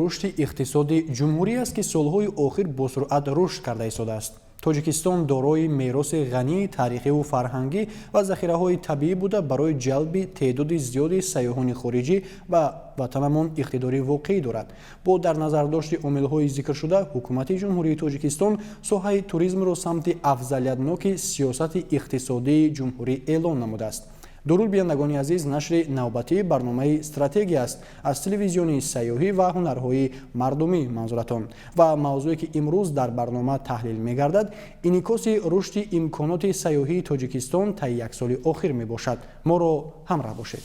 Рушди иқтисоди ҷумҳурӣ аст, ки солҳои охир босуръат рушд карда истодааст. Тоҷикистон дорои мероси ғании таърихиву фарҳангӣ ва захираҳои табиӣ буда, барои ҷалби теъдоди зиёди сайёҳони хориҷӣ ба ватанамон иқтидори воқеӣ дорад. Бо дар назардошти омилҳои зикршуда, Ҳукумати Ҷумҳурии Тоҷикистон соҳаи туризмро самти афзалиятноки сиёсати иқтисодии ҷумҳурӣ эълон намудааст. Дуруд, бинандагони азиз! Нашри навбатии барномаи «Стратегия» аст аз телевизиони сайёҳӣ ва ҳунарҳои мардумӣ манзуратон ва мавзӯе, ки имрӯз дар барнома таҳлил мегардад, инъикоси рушди имконоти сайёҳии Тоҷикистон таи як соли охир мебошад. Моро ҳамроҳ бошед.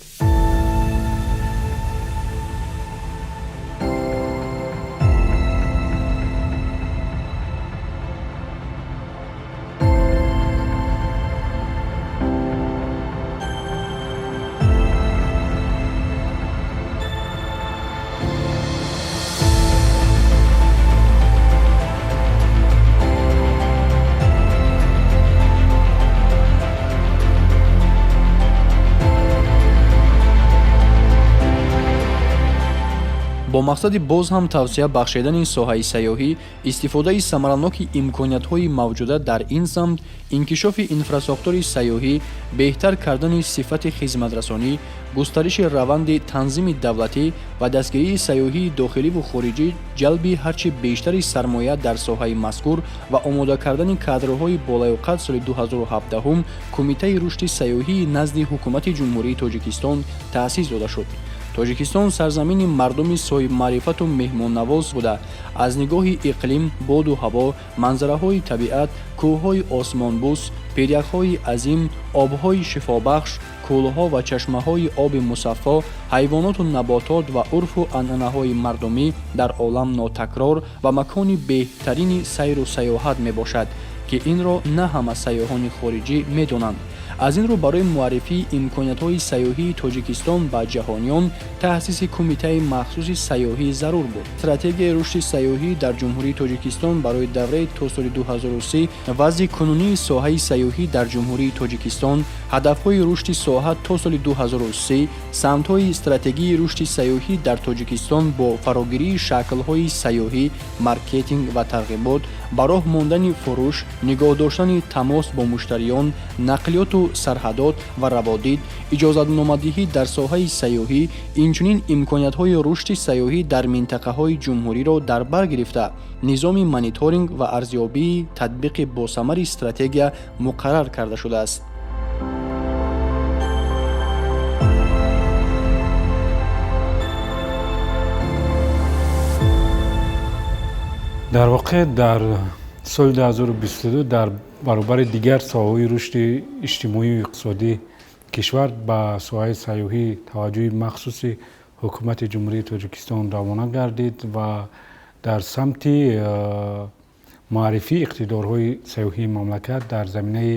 Бо мақсади боз ҳам тавсеа бахшидани соҳаи сайёҳӣ, истифодаи самараноки имкониятҳои мавҷуда дар ин самт, инкишофи инфрасохтори сайёҳӣ, беҳтар кардани сифати хизматрасонӣ, густариши раванди танзими давлатӣ ва дастгирии сайёҳии дохиливу хориҷӣ, ҷалби ҳарчи бештари сармоя дар соҳаи мазкур ва омода кардани кадрҳои болаёқат, соли 2017 Кумитаи рушди сайёҳии назди Ҳукумати Ҷумҳурии Тоҷикистон таъсис дода шуд. Тоҷикистон сарзамини мардуми соҳибмаърифату меҳмоннавоз буда, аз нигоҳи иқлим, боду ҳаво, манзараҳои табиат, кӯҳҳои осмонбӯс, пиряхҳои азим, обҳои шифобахш, кӯлҳо ва чашмаҳои оби мусаффо, ҳайвоноту наботот ва урфу анъанаҳои мардумӣ дар олам нотакрор ва макони беҳтарини сайру сайёҳат мебошад, ки инро на ҳама сайёҳони хориҷӣ медонанд. Аз ин рӯ, барои муаррифии имкониятҳои сайёҳии Тоҷикистон ба ҷаҳониён таъсиси кумитаи махсуси сайёҳӣ зарур буд. Стратегияи рушди сайёҳӣ дар Ҷумҳурии Тоҷикистон барои давраи то соли 2030, вазъи кунунии соҳаи сайёҳӣ дар Ҷумҳурии Тоҷикистон, ҳадафҳои рушди соҳа то соли 2030, самтҳои стратегии рушди сайёҳӣ дар Тоҷикистон бо фарогирии шаклҳои сайёҳӣ, маркетинг ва тарғибот, ба роҳ мондани фурӯш, нигоҳ доштани тамос бо муштариён, нақлиёту сарҳадот ва раводид, иҷозатномадиҳӣ дар соҳаи сайёҳӣ, инчунин имкониятҳои рушди сайёҳӣ дар минтақаҳои ҷумҳуриро дар бар гирифта, низоми мониторинг ва арзёбии татбиқи босамари стратегия муқаррар карда шудааст. Дар воқеъ, дар соли 2022 дар баробари дигар соҳаҳои рушди иҷтимоию иқтисодии кишвар ба соҳаи сайёҳӣ таваҷҷӯҳи махсуси Ҳукумати Ҷумҳурии Тоҷикистон равона гардид ва дар самти муаррифии иқтидорҳои сайёҳии мамлакат дар заминаи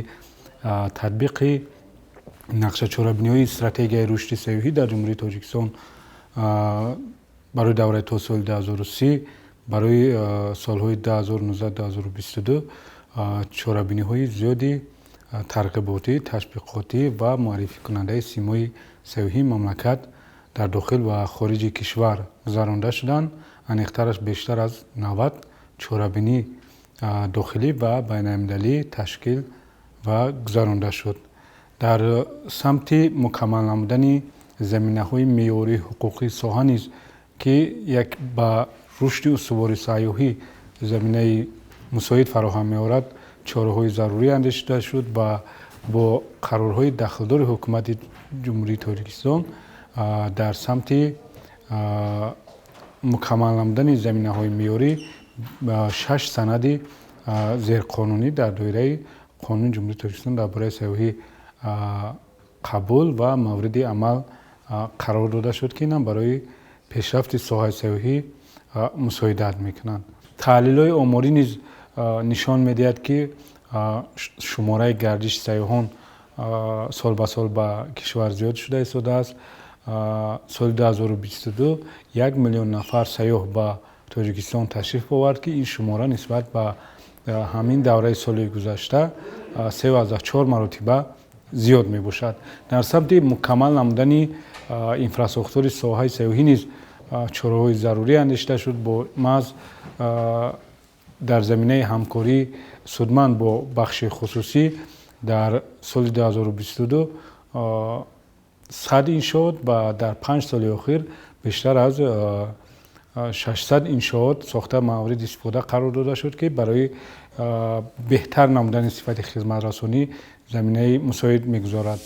татбиқи нақшачорабиниҳои стратегияи рушди сайёҳӣ дар Ҷумҳурии Тоҷикистон барои давраи то соли 2030, барои солҳои 2019-2022 чорабиниҳои зиёди тарғиботӣ, ташвиқотӣ ва муаррификунандаи симои сайёҳии мамлакат дар дохил ва хориҷи кишвар гузаронда шуданд. Аниқтараш, бештар аз 90 чорабинӣ дохилӣ ва байналмилалӣ ташкил ва гузаронда шуд. Дар самти мукаммал намудани заминаҳои меъёрии ҳуқуқии соҳа низ, ки як ба рушди устувори сайёҳӣ заминаи мусоид фароҳам меорад, чораҳои зарурӣ андешида шуд ва бо қарорҳои дахлдори Ҳукумати Ҷумҳурии Тоҷикистон дар самти мукаммал намудани заминаҳои меъёрӣ шаш санади зерқонунӣ дар доираи Қонуни Ҷумҳурии Тоҷикистон дар бораи сайёҳӣ қабул ва мавриди амал қарор дода шуд, ки инам барои пешрафти соҳаи сайёҳӣ мусоидат мекунанд. Таҳлилҳои оморӣ низ нишон медиҳад, ки шумораи гардиши сайёҳон сол ба сол ба кишвар зиёд шуда истодааст. Соли 2022 1 миллион нафар сайёҳ ба Тоҷикистон ташриф овард, ки ин шумора нисбат ба ҳамин давраи соли гузашта 3,4 маротиба зиёд мебошад. Дар самти мукаммал намудани инфрасохтори соҳаи сайёҳӣ низ чораҳои зарурӣ андешида шуд. Бо маҳз дар заминаи ҳамкории судманд бо бахши хусусӣ дар соли 2022 100 иншоот ва дар 5 соли охир бештар аз 600 иншоот сохта мавриди истифода қарор дода шуд, ки барои беҳтар намудани сифати хизматрасонӣ заминаи мусоид мегузорад.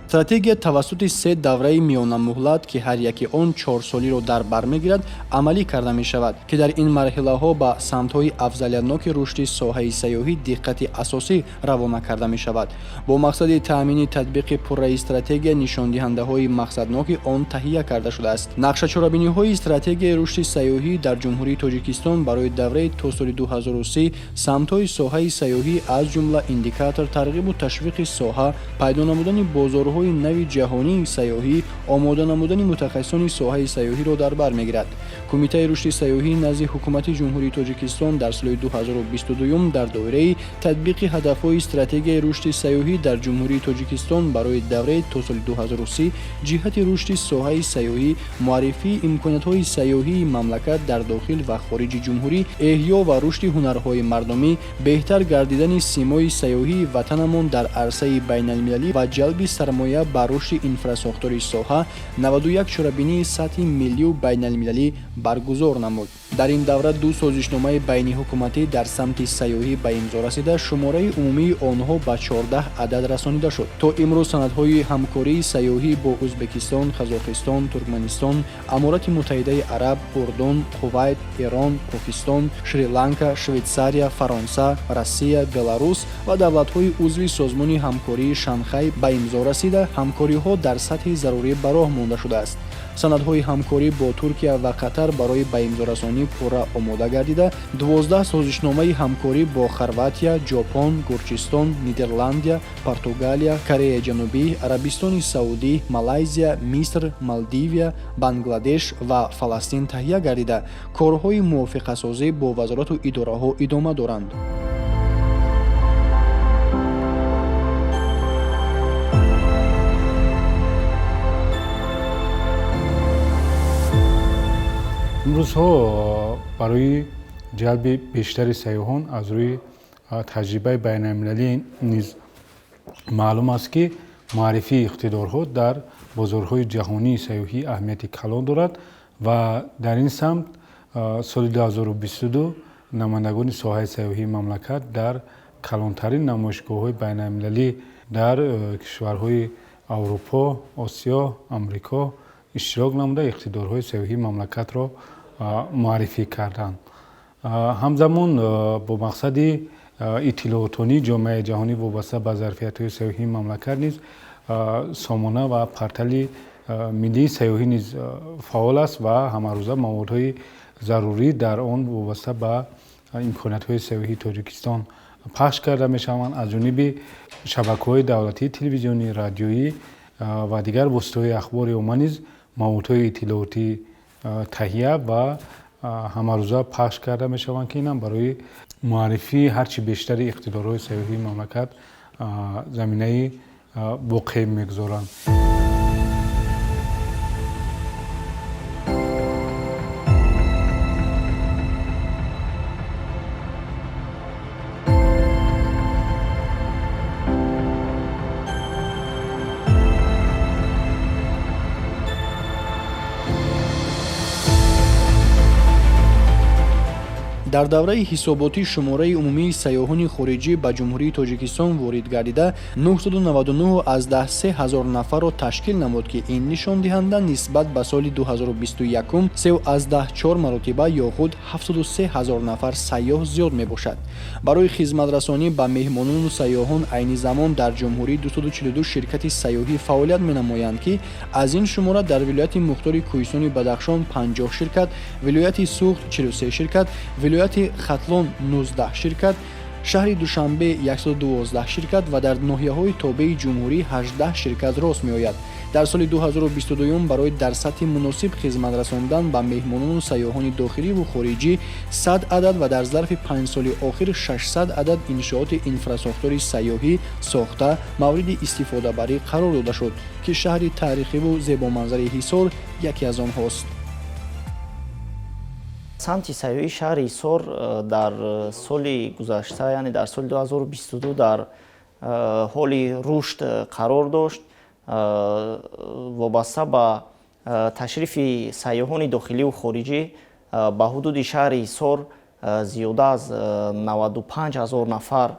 Стратегия тавассути се давраи миёнамуҳлат, ки ҳар яки он чорсолиро дар бар мегирад, амалӣ карда мешавад, ки дар ин марҳилаҳо ба самтҳои афзалиятноки рушди соҳаи сайёҳӣ диққати асосӣ равона карда мешавад. Бо мақсади таъмини татбиқи пурраи стратегия нишондиҳандаҳои мақсадноки он таҳия карда шудааст. Нақшачорабиниҳои стратегияи рушди сайёҳӣ дар Ҷумҳурии Тоҷикистон барои давраи то соли 2030 самтҳои соҳаи сайёҳӣ, аз ҷумла индикатор, тарғибу ташвиқи соҳа, пайдо намудани бозорҳои нави ҷаҳонии сайёҳӣ, омода намудани мутахассисони соҳаи сайёҳиро дар бар мегирад. Кумитаи рушди сайёҳӣ назди Ҳукумати Ҷумҳурии Тоҷикистон дар соли 2022 дар доираи татбиқи ҳадафҳои стратегияи рушди сайёҳӣ дар Ҷумҳурии Тоҷикистон барои давраи то соли 2030 ҷиҳати рушди соҳаи сайёҳӣ, муаррифии имкониятҳои сайёҳии мамлакат дар дохил ва хориҷи ҷумҳурӣ, эҳё ва рушди ҳунарҳои мардумӣ, беҳтар гардидани симои сайёҳии ватанамон дар арсаи байналмилалӣ ва ҷалби сармоя ба рушди инфрасохтори соҳа 91 чорабинии сатҳи миллию байналмилалӣ баргузор намуд. Дар ин давра ду созишномаи байниҳукуматӣ дар самти сайёҳӣ ба имзо расида, шумораи умумии онҳо ба 14 адад расонида шуд. То имрӯз санадҳои ҳамкории сайёҳӣ бо Ӯзбекистон, Қазоқистон, Туркманистон, Аморати Муттаҳидаи Араб, Урдун, Кувайт, Эрон, Покистон, Шри-Ланка, Швейтсария, Фаронса, Россия, Беларус ва давлатҳои узви Созмони ҳамкории Шанхай ба имзо расида, ҳамкориҳо дар сатҳи зарурӣ ба роҳ монда шудааст. Санадҳои ҳамкорӣ бо Туркия ва Қатар барои ба имзорасонӣ пурра омода гардида, 12 созишномаи ҳамкорӣ бо Хорватия, Ҷопон, Гурҷистон, Нидерландия, Португалия, Кореяи Ҷанубӣ, Арабистони Саудӣ, Малайзия, Миср, Малдивия, Бангладеш ва Фаластин таҳия гардида, корҳои мувофиқасозӣ бо вазорату идораҳо идома доранд. Имрӯзҳо барои ҷалби бештари сайёҳон аз рӯи таҷрибаи байналмилалӣ низ маълум аст, ки муаррифии иқтидорҳо дар бозорҳои ҷаҳонии сайёҳӣ аҳамияти калон дорад ва дар ин самт соли 2022 намояндагони соҳаи сайёҳии мамлакат дар калонтарин намоишгоҳҳои байналмилалӣ дар кишварҳои Аврупо, Осиё, Амрико иштирок намуда, иқтидорҳои сайёҳии мамлакатро муаррифӣ карданд. Ҳамзамон бо мақсади иттилоотонии ҷомеаи ҷаҳонӣ вобаста ба зарфиятҳои сайёҳии мамлакат низ сомона ва портали миллии сайёҳӣ низ фаъол аст ва ҳамарӯза маводҳои зарурӣ дар он вобаста ба имкониятҳои сайёҳии Тоҷикистон пахш карда мешаванд. Аз ҷониби шабакаҳои давлатии телевизионӣ, радиоӣ ва дигар воситаҳои ахбори омма низ маводҳои иттилоотӣ таҳия ва ҳамарӯза пахш карда мешаванд, ки инам барои муаррифии ҳарчи бештари иқтидорҳои сайёҳии мамлакат заминаи воқеӣ мегузоранд. Дар давраи ҳисоботӣ шумораи умумии сайёҳони хориҷӣ ба Ҷумҳурии Тоҷикистон ворид гардида 999,3 ҳазор нафарро ташкил намуд, ки ин нишондиҳанда нисбат ба соли 2021 3,4 маротиба ё худ 73 ҳазор нафар сайёҳ зиёд мебошад. Барои хизматрасонӣ ба меҳмонону сайёҳон айни замон дар ҷумҳурӣ 242 ширкати сайёҳӣ фаъолият менамоянд, ки аз ин шумора дар вилояти мухтори Кӯҳистони Бадахшон 50 ширкат, вилояти Суғд 43 ширкат, вилояти Хатлон 19 ширкат, Шаҳри Душанбе 112 ширкат ва дар ноҳияҳои тобеи ҷумҳурӣ 18 ширкат рост меояд. Дар соли 2022 барои дар сатҳи муносиб хизмат расондан ба меҳмонону сайёҳони дохиливу хориҷӣ 100 адад ва дар зарфи 5 соли охир 600 адад иншооти инфрасохтори сайёҳӣ сохта, мавриди истифодабарӣ қарор дода шуд, ки шаҳри таърихиву зебоманзари Ҳисор яке аз онҳост. Самти сайёҳии шаҳри Ҳисор дар соли гузашта, яъне дар соли 2022, дар ҳоли рушд қарор дошт. Вобаста ба ташрифи сайёҳони дохиливу хориҷӣ ба ҳудуди шаҳри Ҳисор зиёда аз 95 ҳазор нафар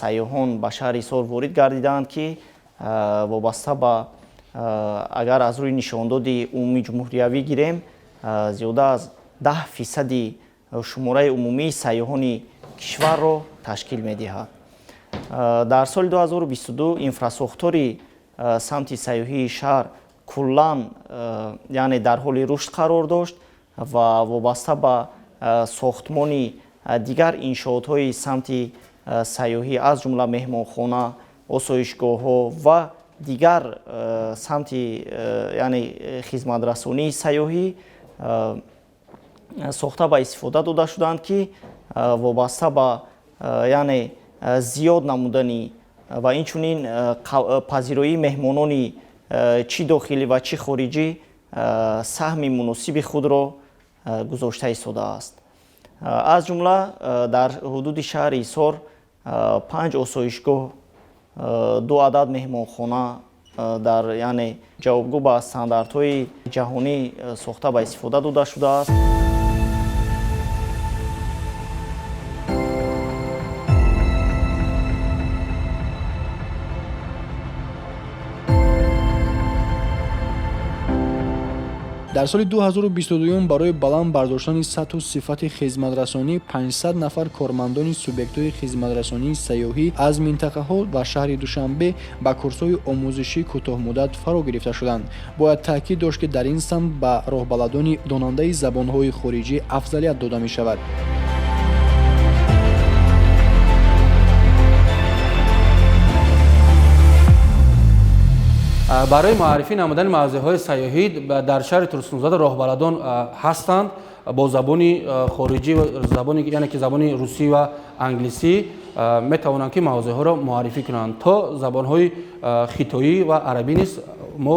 сайёҳон ба шаҳри Ҳисор ворид гардидаанд, ки вобаста ба агар аз рӯи нишондоди умумии ҷумҳуриявӣ гирем, зиёда аз 10 фисади шумораи умумии сайёҳони кишварро ташкил медиҳад. Дар соли 2022 инфрасохтори самти сайёҳии шаҳр куллан, яъне дар ҳоли рушд қарор дошт ва вобаста ба сохтмони дигар иншоотҳои самти сайёҳӣ, аз ҷумла меҳмонхона, осоишгоҳҳо ва дигар самти, яъне хизматрасонии сайёҳӣ сохта ба истифода дода шуданд, ки вобаста ба, яъне зиёд намудани ва инчунин пазироии меҳмонони чӣ дохилӣ ва чӣ хориҷӣ саҳми муносиби худро гузошта истодааст. Аз ҷумла дар ҳудуди шаҳри Ҳисор панҷ осоишгоҳ, ду адад меҳмонхона дар, яъне ҷавобгӯ ба стандартҳои ҷаҳонӣ сохта ба истифода дода шудааст. Дар соли 2022 барои баланд бардоштани сатҳу сифати хизматрасонӣ 500 нафар кормандони субъектҳои хизматрасонии сайёҳӣ аз минтақаҳо ва шаҳри Душанбе ба курсҳои омӯзишии кӯтоҳмуддат фаро гирифта шуданд. Бояд таъкид дошт, ки дар ин самт ба роҳбаладони донандаи забонҳои хориҷӣ афзалият дода мешавад. Барои муаррифӣ намудани мавзеъҳои сайёҳӣ дар шаҳри Турсунзода роҳбаладон ҳастанд бо забони хориҷӣ, забони, яъне ки забони русӣ ва англисӣ метавонанд, ки мавзеъҳоро муаррифӣ кунанд. То забонҳои хитоӣ ва арабӣ низ мо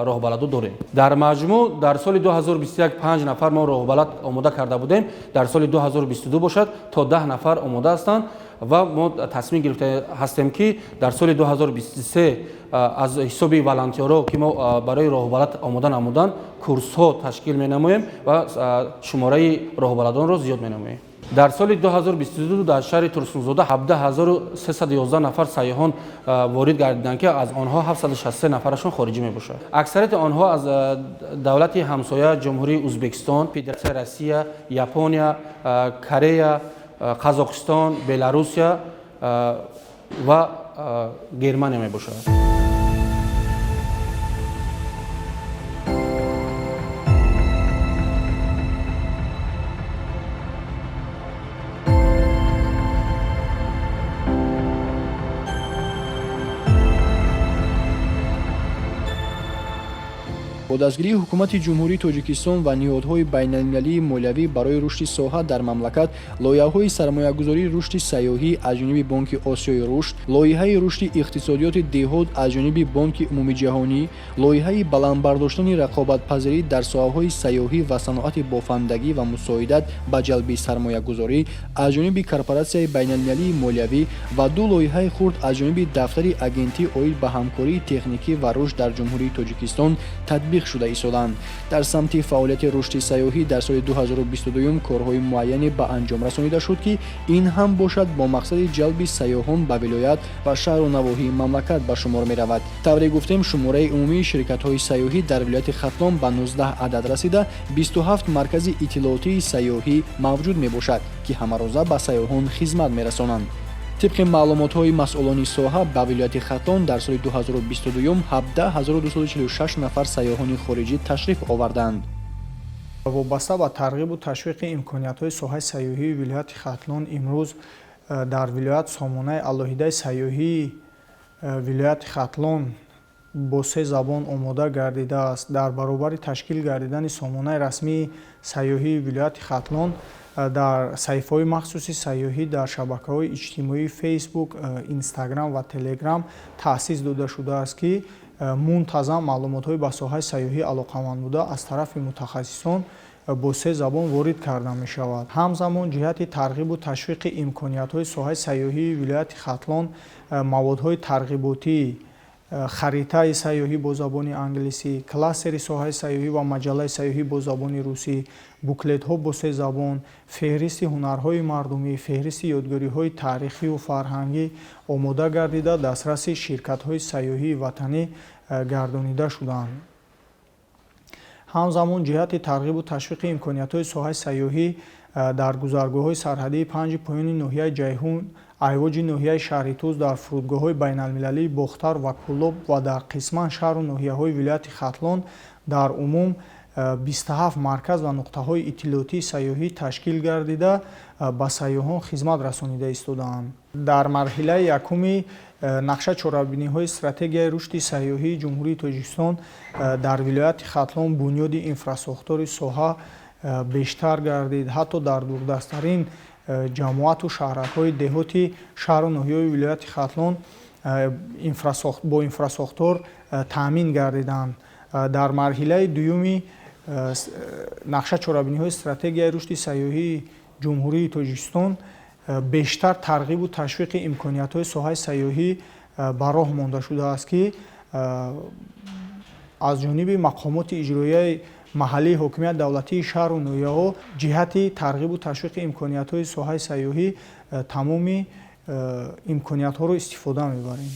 роҳбаладо дорем. Дар маҷмӯъ дар соли 2021 панҷ нафар мо роҳбалад омода карда будем, дар соли 2022 бошад, то 10 нафар омода ҳастанд ва мо тасмим гирифта ҳастем, ки дар соли 2023 аз ҳисоби волонтёрҳо, ки мо барои роҳбалад омода намудан курсҳо ташкил менамоем ва шумораи роҳбаладонро зиёд менамоем. Дар соли 2022 дар шаҳри Турсунзода 17 311 нафар сайёҳон ворид гардиданд, ки аз онҳо 763 нафарашон хориҷӣ мебошад. Аксарияти онҳо аз давлати ҳамсоя Ҷумҳурии Ӯзбекистон, Федератсияи Россия, Япония, Корея, Қазоқистон, Беларусия ва Германия мебошад. Бо дастгирии ҳукумати Ҷумҳурии Тоҷикистон ва ниҳодҳои байналмилалии молиявӣ барои рушди соҳа дар мамлакат лоиҳаҳои сармоягузории рушди сайёҳӣ аз ҷониби Бонки Осиёи рушд, лоиҳаи рушди иқтисодиёти деҳот аз ҷониби Бонки умумиҷаҳонӣ, лоиҳаи баланд бардоштани рақобатпазирӣ дар соҳаҳои сайёҳӣ ва саноати бофандагӣ ва мусоидат ба ҷалби сармоягузорӣ аз ҷониби Корпоратсияи байналмилалии молиявӣ ва ду лоиҳаи хурд аз ҷониби дафтари агентӣ оид ба ҳамкории техникӣ ва рушд дар Ҷумҳурии Тоҷикистон татбиқ шуда истодаанд. Дар самти фаъолияти рушди сайёҳӣ дар соли 2022 корҳои муайяне ба анҷом расонида шуд, ки ин ҳам бошад бо мақсади ҷалби сайёҳон ба вилоят ва шаҳру навоҳии мамлакат ба шумор меравад. Тавре гуфтем, шумораи умумии ширкатҳои сайёҳӣ дар вилояти Хатлон ба 19 адад расида, 27 маркази иттилоотии сайёҳӣ мавҷуд мебошад, ки ҳамарӯза ба сайёҳон хизмат мерасонанд. Тибқи маълумотҳои масъулони соҳа, ба вилояти Хатлон дар соли 2022 17246 нафар сайёҳони хориҷӣ ташриф оварданд. Вобаста ба тарғибу ташвиқи имкониятҳои соҳаи сайёҳии вилояти Хатлон имрӯз Дар вилоят сомонаи алоҳидаи сайёҳии вилояти Хатлон бо се забон омода гардидааст. Дар баробари ташкил гардидани сомонаи расмии сайёҳии вилояти Хатлон дар саҳифаҳои махсуси сайёҳӣ дар шабакаҳои иҷтимоии Фейсбук, Инстаграм ва Телеграм таъсис дода шудааст, ки мунтазам маълумотҳои ба соҳаи сайёҳӣ алоқаманд буда аз тарафи мутахассисон бо се забон ворид карда мешавад. Ҳамзамон ҷиҳати тарғибу ташвиқи имкониятҳои соҳаи сайёҳии вилояти Хатлон маводҳои тарғиботӣ, харитаи сайёҳӣ бо забони англисӣ, кластери соҳаи сайёҳӣ ва маҷаллаи сайёҳӣ бо забони русӣ, буклетҳо бо се забон, феҳристи ҳунарҳои мардумӣ, феҳристи ёдгориҳои таърихию фарҳангӣ омода гардида дастраси ширкатҳои сайёҳии ватанӣ гардонида шуданд. Ҳамзамон ҷиҳати тарғибу ташвиқи имкониятҳои соҳаи сайёҳӣ дар гузаргоҳҳои сарҳадии панҷи поёни ноҳияи Ҷайҳун, Айвоҷи ноҳияи Шаҳритуз, дар фурудгоҳҳои байналмилалии Бохтар ва Кӯлоб ва дар қисман шаҳру ноҳияҳои вилояти Хатлон дар умум 27 марказ ва нуқтаҳои иттилоотии сайёҳӣ ташкил гардида ба сайёҳон хизмат расонида истодаанд. Дар марҳилаи якуми нақша чорабиниҳои стратегияи рушди сайёҳии Ҷумҳурии Тоҷикистон дар вилояти Хатлон бунёди инфрасохтори соҳа бештар гардид. Ҳатто дар дурдасттарин ҷамоату шаҳракҳои деҳоти шаҳру ноҳияҳои вилояти Хатлон бо инфрасохтор таъмин гардиданд. Дар марҳилаи дуюми нақша чорабиниҳои стратегияи рушди сайёҳии Ҷумҳурии Тоҷикистон бештар тарғибу ташвиқи имкониятҳои соҳаи сайёҳӣ ба роҳ монда шудааст, ки аз ҷониби мақомоти иҷроияи маҳаллии ҳокимияти давлатии шаҳру ноҳияҳо ҷиҳати тарғибу ташвиқи имкониятҳои соҳаи сайёҳӣ тамоми имкониятҳоро истифода мебарем.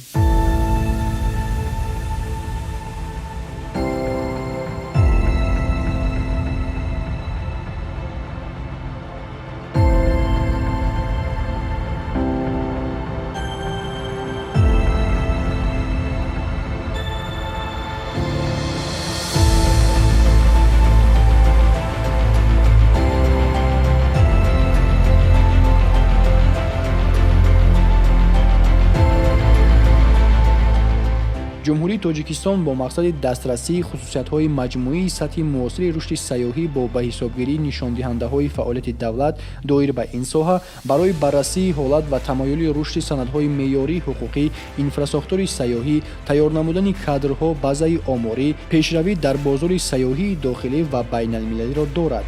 Ҷумҳурии Тоҷикистон бо мақсади дастрасии хусусиятҳои маҷмӯии сатҳи муосири рушди сайёҳӣ бо ба ҳисобгирии нишондиҳандаҳои фаъолияти давлат доир ба ин соҳа барои баррасии ҳолат ва тамаюли рушди санадҳои меъёрии ҳуқуқӣ, инфрасохтори сайёҳӣ, тайёр намудани кадрҳо, базаи оморӣ, пешравӣ дар бозори сайёҳии дохилӣ ва байналмилалиро дорад.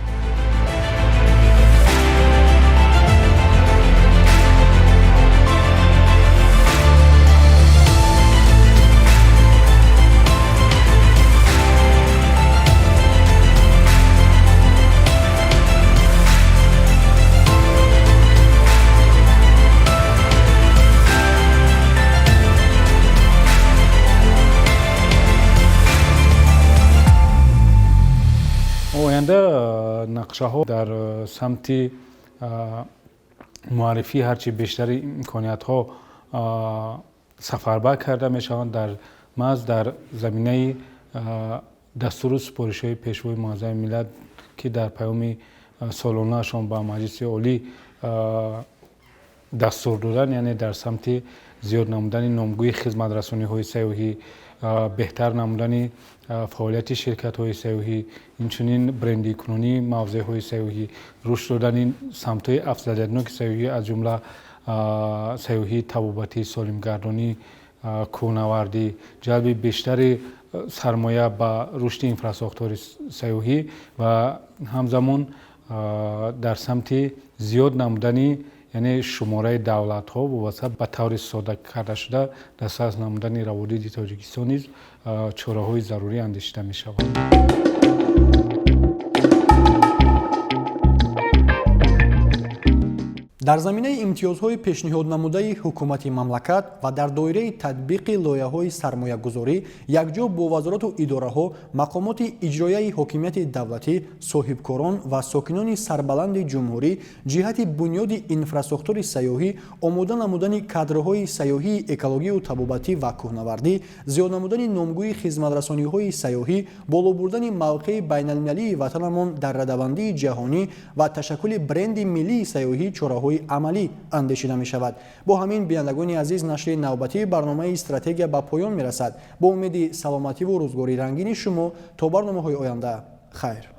Оянда нақшаҳо дар самти муаррифии ҳарчи бештари имкониятҳо сафарбар карда мешаванд дар маҳз дар заминаи дастуру супоришҳои Пешвои Муаззами миллат, ки дар паёми солонаашон ба Маҷлиси Олӣ дастур додан, яъне дар самти зиёд намудани номгӯи хизматрасониҳои сайёҳӣ, беҳтар намудани фаъолияти ширкатҳои сайёҳӣ, инчунин брендикунонии мавзеъҳои сайёҳӣ, рушд додани самтҳои афзалиятноки сайёҳӣ, аз ҷумла сайёҳии табобатӣ, солимгардонӣ, кӯҳнавардӣ, ҷалби бештари сармоя ба рушди инфрасохтори сайёҳӣ ва ҳамзамон дар самти зиёд намудани яъне шумораи давлатҳо вобаста ба таври сода карда шуда дастрас намудани раводиди Тоҷикистон низ чораҳои зарурӣ андешида мешавад. Дар заминаи имтиёзҳои пешниҳоднамудаи ҳукумати мамлакат ва дар доираи татбиқи лоиҳаҳои сармоягузорӣ якҷо бо вазорату идораҳо, мақомоти иҷроияи ҳокимияти давлатӣ, соҳибкорон ва сокинони сарбаланди ҷумҳурӣ ҷиҳати бунёди инфрасохтори сайёҳӣ, омода намудани кадрҳои сайёҳии экологию табобатӣ ва кӯҳнавардӣ, зиёд намудани номгӯи хизматрасониҳои сайёҳӣ, боло бурдани мавқеи байналмилалии ватанамон дар радабандии ҷаҳонӣ ва ташаккули бренди миллии сайёҳӣ чораҳои роҳҳои амалӣ андешида мешавад. Бо ҳамин, бинандагони азиз, нашри навбатии барномаи «Стратегия» ба поён мерасад. Бо умеди саломативу рӯзгори рангини шумо то барномаҳои оянда, хайр.